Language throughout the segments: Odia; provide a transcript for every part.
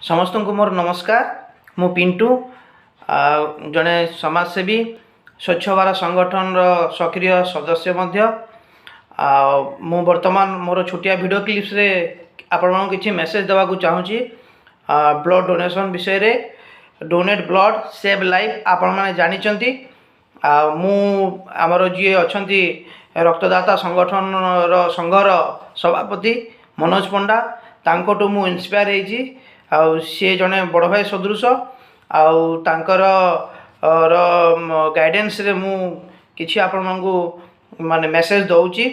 ସମସ୍ତଙ୍କୁ ମୋର ନମସ୍କାର। ମୁଁ ପିଣ୍ଟୁ ଆଉ ଜଣେ ସମାଜସେବୀ, ସ୍ୱଚ୍ଛ ଭାରତ ସଂଗଠନର ସକ୍ରିୟ ସଦସ୍ୟ ମଧ୍ୟ। ଆଉ ମୁଁ ବର୍ତ୍ତମାନ ମୋର ଛୋଟିଆ ଭିଡ଼ିଓ କ୍ଲିପ୍ସରେ ଆପଣମାନଙ୍କୁ କିଛି ମେସେଜ୍ ଦେବାକୁ ଚାହୁଁଛି ବ୍ଲଡ଼ ଡୋନେସନ୍ ବିଷୟରେ। Donate blood, save life, ଆପଣମାନେ ଜାଣିଛନ୍ତି। ଆଉ ମୁଁ ଆମର ଯିଏ ଅଛନ୍ତି ରକ୍ତଦାତା ସଂଗଠନର ସଂଘର ସଭାପତି ମନୋଜ ପଣ୍ଡା, ତାଙ୍କଠୁ ମୁଁ ଇନ୍ସପାୟାର ହେଇଛି। ଆଉ ସିଏ ଜଣେ ବଡ଼ ଭାଇ ସଦୃଶ। ଆଉ ତାଙ୍କର ର ଗାଇଡ଼େନ୍ସରେ ମୁଁ କିଛି ଆପଣମାନଙ୍କୁ ମାନେ ମେସେଜ୍ ଦେଉଛି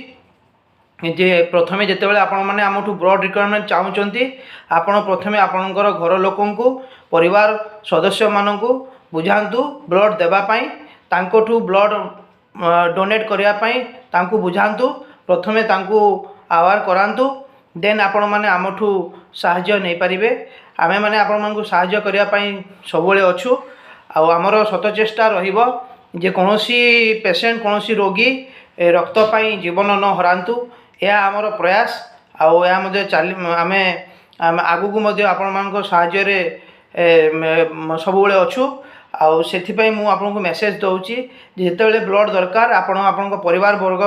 ଯେ ପ୍ରଥମେ ଯେତେବେଳେ ଆପଣମାନେ ଆମଠୁ ବ୍ଲଡ଼ ରିକ୍ୱାରମେଣ୍ଟ ଚାହୁଁଛନ୍ତି, ଆପଣ ପ୍ରଥମେ ଆପଣଙ୍କର ଘର ଲୋକଙ୍କୁ, ପରିବାର ସଦସ୍ୟମାନଙ୍କୁ ବୁଝାନ୍ତୁ ବ୍ଲଡ଼ ଦେବା ପାଇଁ। ତାଙ୍କଠୁ ବ୍ଲଡ଼ ଡୋନେଟ୍ କରିବା ପାଇଁ ତାଙ୍କୁ ବୁଝାନ୍ତୁ। ପ୍ରଥମେ ତାଙ୍କୁ ଆୱାର କରାନ୍ତୁ, ଦେନ୍ ଆପଣମାନେ ଆମଠୁ ସାହାଯ୍ୟ ନେଇପାରିବେ। ଆମେମାନେ ଆପଣମାନଙ୍କୁ ସାହାଯ୍ୟ କରିବା ପାଇଁ ସବୁବେଳେ ଅଛୁ। ଆଉ ଆମର ଶତ ଚେଷ୍ଟା ରହିବ ଯେ କୌଣସି ପେସେଣ୍ଟ, କୌଣସି ରୋଗୀ ରକ୍ତ ପାଇଁ ଜୀବନ ନ ହରାନ୍ତୁ। ଏହା ଆମର ପ୍ରୟାସ। ଆଉ ଏହା ମଧ୍ୟ ଚାଲି ଆମେ ଆମେ ଆଗକୁ ମଧ୍ୟ ଆପଣମାନଙ୍କ ସାହାଯ୍ୟରେ ସବୁବେଳେ ଅଛୁ। ଆଉ ସେଥିପାଇଁ ମୁଁ ଆପଣଙ୍କୁ ମେସେଜ୍ ଦେଉଛି ଯେ ଯେତେବେଳେ ବ୍ଲଡ଼ ଦରକାର, ଆପଣ ଆପଣଙ୍କ ପରିବାର ବର୍ଗ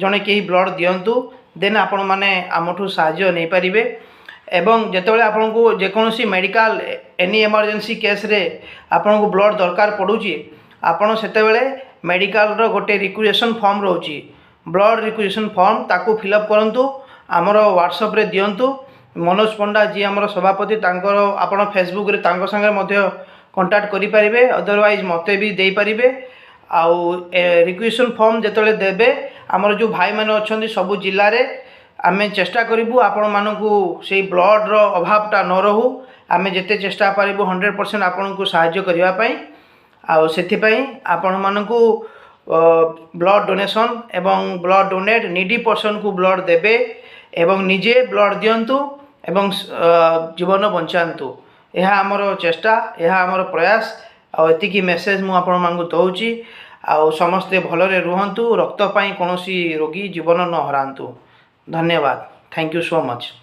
ଜଣେ କେହି ବ୍ଲଡ଼ ଦିଅନ୍ତୁ, ଦେନ୍ ଆପଣମାନେ ଆମଠୁ ସାହାଯ୍ୟ ନେଇପାରିବେ। ଏବଂ ଯେତେବେଳେ ଆପଣଙ୍କୁ ଯେକୌଣସି ମେଡ଼ିକାଲ ଏନି ଏମର୍ଜେନ୍ସି କେସ୍ରେ ଆପଣଙ୍କୁ ବ୍ଲଡ଼ ଦରକାର ପଡ଼ୁଛି, ଆପଣ ସେତେବେଳେ ମେଡ଼ିକାଲର ଗୋଟେ ରିକ୍ୱିଜେସନ୍ ଫର୍ମ ରହୁଛି, ବ୍ଲଡ଼ ରିକ୍ୱିଜେସନ୍ ଫର୍ମ, ତାକୁ ଫିଲ୍ଅପ୍ କରନ୍ତୁ, ଆମର ହ୍ୱାଟ୍ସଆପ୍ରେ ଦିଅନ୍ତୁ। ମନୋଜ ପଣ୍ଡା ଯିଏ ଆମର ସଭାପତି, ତାଙ୍କର ଆପଣ ଫେସବୁକ୍ରେ ତାଙ୍କ ସାଙ୍ଗରେ ମଧ୍ୟ କଣ୍ଟାକ୍ଟ କରିପାରିବେ, ଅଦରୱାଇଜ୍ ମୋତେ ବି ଦେଇପାରିବେ। ଆଉ ରିକ୍ୱିଜେସନ୍ ଫର୍ମ ଯେତେବେଳେ ଦେବେ, ଆମର ଯେଉଁ ଭାଇମାନେ ଅଛନ୍ତି ସବୁ ଜିଲ୍ଲାରେ, ଆମେ ଚେଷ୍ଟା କରିବୁ ଆପଣମାନଙ୍କୁ ସେଇ ବ୍ଲଡ଼ର ଅଭାବଟା ନ ରହୁ। ଆମେ ଯେତେ ଚେଷ୍ଟା ପାରିବୁ 100% ଆପଣଙ୍କୁ ସାହାଯ୍ୟ କରିବା ପାଇଁ। ଆଉ ସେଥିପାଇଁ ଆପଣମାନଙ୍କୁ ବ୍ଲଡ଼ ଡୋନେସନ୍ ଏବଂ ବ୍ଲଡ଼ ଡୋନେଟ୍, ନିଡ଼ି ପର୍ସନକୁ ବ୍ଲଡ଼ ଦେବେ ଏବଂ ନିଜେ ବ୍ଲଡ଼ ଦିଅନ୍ତୁ ଏବଂ ଜୀବନ ବଞ୍ଚାନ୍ତୁ। ଏହା ଆମର ଚେଷ୍ଟା, ଏହା ଆମର ପ୍ରୟାସ। ଆଉ ଏତିକି ମେସେଜ୍ ମୁଁ ଆପଣମାନଙ୍କୁ ଦେଉଛି। ଆଉ ସମସ୍ତେ ଭଲରେ ରୁହନ୍ତୁ, ରକ୍ତ ପାଇଁ କୌଣସି ରୋଗୀ ଜୀବନ ନ ହରାନ୍ତୁ। ଧନ୍ୟବାଦ। Thank you so much.